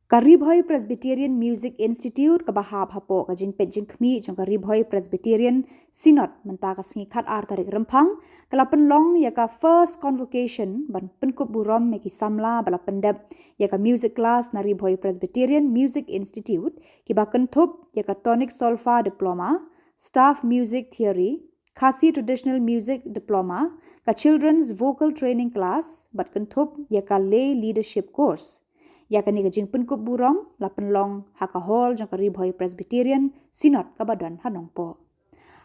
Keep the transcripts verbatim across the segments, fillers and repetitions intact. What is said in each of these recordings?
Ka Ri Bhoi Presbyterian Music Institute, kaba hap hapoh ka jingpeit jingkhmih jong ka Ri Bhoi Presbyterian Synod, mynta ka sngi khatar tarik Rymphang, ka la pynlong ïa ka first convocation ban pynkup burom ïa ki samla ba la pyndep ïa ka music class na Ri Bhoi Presbyterian Music Institute, kiba kynthup ïa ka Tonic Solfa Diploma, Staff Music Theory, Khasi Traditional Music Diploma, ka Children's Vocal Training Class, bad kynthup ïa ka Lay Leadership Course. Ïa kane ka jingpynkup burom la pynlong ha ka hall jong ka Ri Bhoi Presbyterian Synod kaba don ha Nongpoh.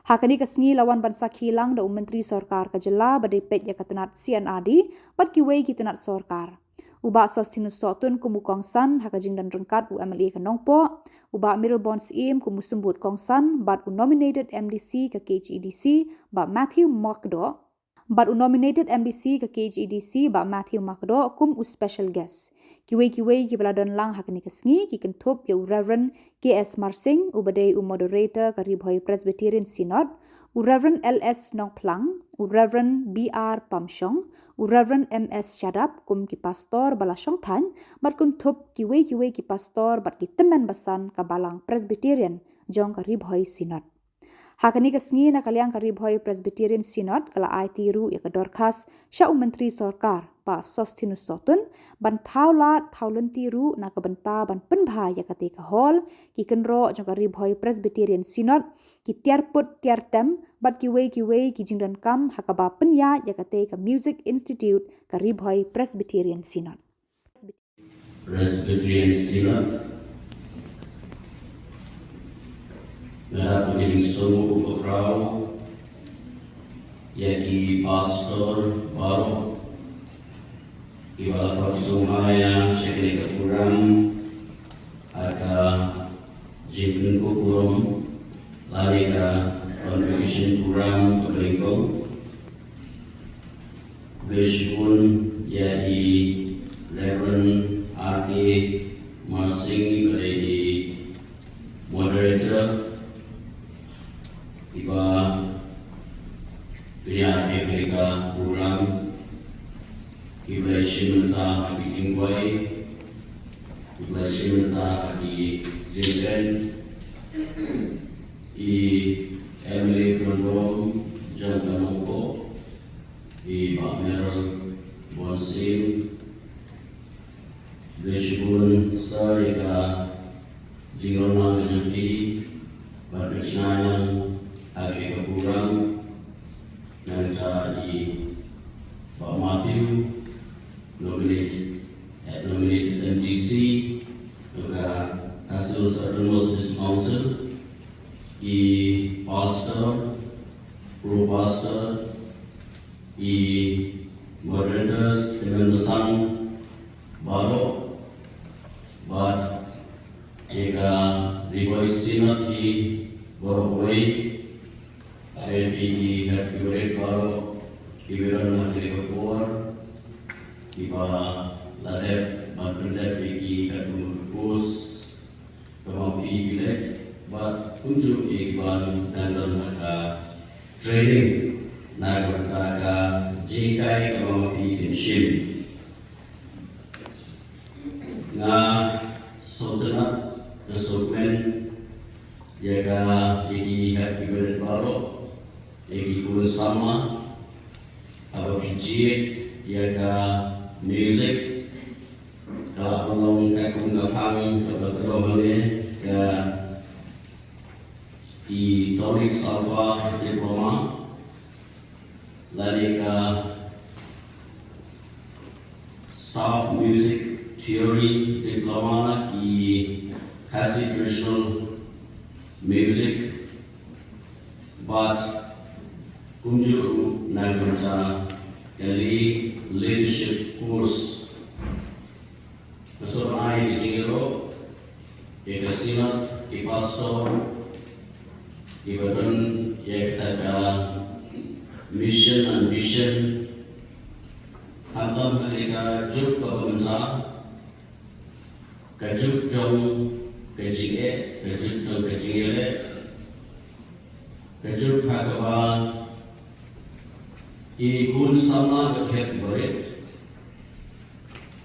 Ha kane ka sngi la wan ban sakhi lang da u Myntri Sorkar ka Jylla ba dei peit ïa ka tnat C&RD bad kiwei ki tnat sorkar. U Bah Sosthenes Sohtun kum u kongsan ha ka jingdon ryngkat u MLA ka Nongpoh, u Bah Mayralborn Syiem kum u symbud kongsan, bad u nominated MDC ka KHADC, Bah Matthew Myrkdoh, bad u nominated MDC ka KHADC, Bah Matthew Myrkdoh, kum u special guest. Kiwei kiwei kiba la don lang ha kane ka sngi ki kynthup ïa u Reverend K S Marsing, uba dei u moderator ka Ri Bhoi Presbyterian Synod, u Reverend L S Nongphlang, u Reverend B R Pamshong, u Reverend M S Shadap kum ki pastor ba la shongthaiñ, bad kynthup kiwei kiwei ki pastor bad ki tymmen basan ka Balang Presbyterian jong ka Ri Bhoi Synod. Ha kane ka sngi, na ka liang ka Ri Bhoi Presbyterian Synod ka la aiti ruh ïa ka dorkhas sha u Myntri Sorkar, Bah Sosthenes Sohtun, ban thaw lad thaw lynti ruh na ka bynta ban pynbha ïa katei ka hall, ki kynroh jong ka Ri Bhoi Presbyterian Synod, ki tiar put tiar tem, bad kiwei kiwei ki jingdonkam ha kaba pynïaid ïa katei ka Music Institute ka Ri Bhoi Presbyterian Synod. Presbyterian Synod. Nga dap ba kin sngewbha u khraw ïa ki pastor baroh kiba la khot sngewbha ïa sha kane ka program ha ka jingpynkup burom lane ka convocation program kaba nyngkong. Khublei shibun ïa i Reverend R K Marsing, ba dei i moderator, iba pynïaid ïa kane ka program. Khublei shibun ha ki jingduwai, khublei shibun ha ki jingkren. I MLA Pynrong jong ka Nongpoh, i Bah Mayralborn Syiem. Khublei shibun sir ïa ka jingrong lang ka jong phi ban pynshai lang ha kane ka program. Nangta i Bah Matthew, nominated, eh, nominated MDC jong ka Khasi Hills Autonomous District Council, ki pastor, pro pastor, i moderators, tymmen basan baroh, bad ïa ka Ri Bhoi Synod hi baroh kawei, bad ïa ki hep ki barit baroh kiba don ha kane ka por, kiba la dep ban pyndep ïa ki katkum ka course kaba phi leh, bad kumjuh ïa kiba dang don ha ka training na ka bynta ka jinghikai kaba phi pynshim. Nga sngewtynnat, nga sngewkmen ïa ka, ïa ki hep ki barit baroh, ïa ki khun samla, haba phi jied ïa ka music, ka la pynlong katkum ka phang kaba kdew hangne, ka i Tonic Solfa Diploma, lane ka Staff Music Theory Diploma, ki Khasi Traditional Music, bad kumjuh ruh na ka bynta ka Lay Leadership Course. Nga sngewbha ai ka jingïaroh ïa ka Synod, ki pastor, kiba don ïa kata ka mission and vision. Khamtam ha kane ka juk kaba mynta, ka juk jong ka jingeh, ka juk jong ka jingïaleh, ka juk ha kaba ki khun samla bad ki hep ki barit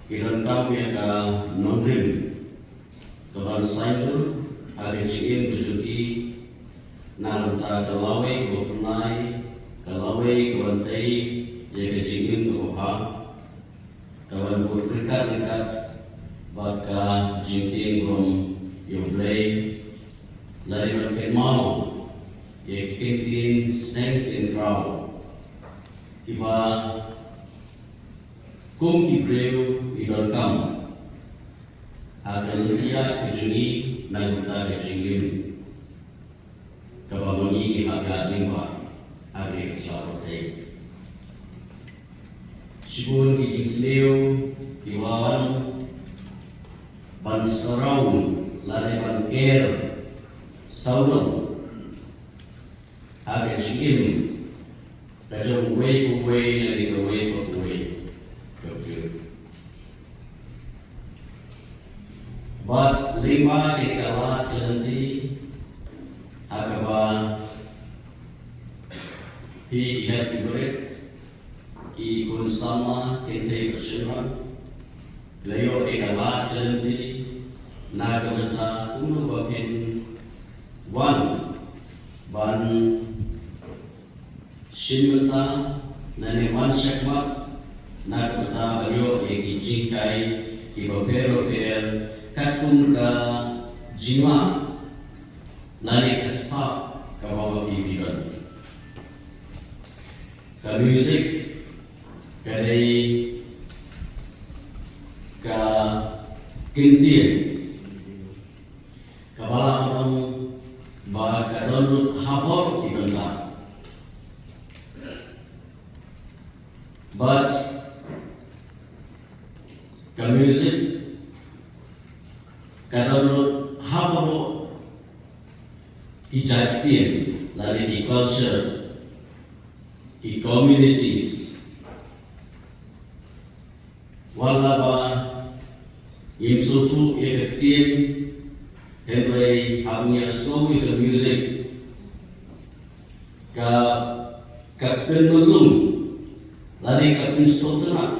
ki donkam ïa ka nongrim, Ka ban saiñdur ha ka jingim ka jong ki na ka bynta ka lawei kaba pynlai, ka lawei ka ban tei ïa ka jingim kaba bha, ka ban bud ryngkat ryngkat bad ka jingtieng burom ïa U Blei, lane ban kynmaw ïa ki kyntien sneng kyntien khraw kiba kum ki briew ngi donkam ha ka lynti ka jong ngi na ka bynta ka jingim kaba ma ngi ngi hap ïaid lyngba ha kane ka sla pyrthei. Shibun ki jingsniew ki wan ban surround lane ban ker sawdong ha ka jingim ka jong uwei pa uwei lane kawei pa kawei ka briew. Bad lyngba kane ka lad ka lynti ha kaba phi ki hep ki barit, ki khun samla, kynthei bad shynrang, la ïoh ïa ka lad ka lynti na ka bynta kumno ba phin wan ban shim bynta lane wan shakhmat na ka bynta ban ïoh ïa ki jinghikai kiba pher bapher katkum ka jingma lane ka sap kaba ma phi phi don. Ka music ka dei ka kyntien kaba lah ban ong ba ka don lut ha baroh ki bynta. Bad ka music ka don lut ha baroh ki jait ktien lane ki culture, ki communities. Wat la ba ngim sngewthuh ïa ka ktien, hynrei haba ngi ïa sngew ïa ka music ka, ka pynmlung lane ka pynsngewtynnat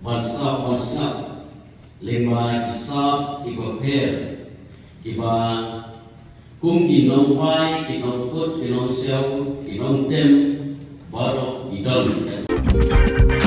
ban sngap ban sngap lyngba ki sap kiba pher kiba kum ki nongbai, ki nongkut, ki nongsiaw, ki nongtem, baroh ki don.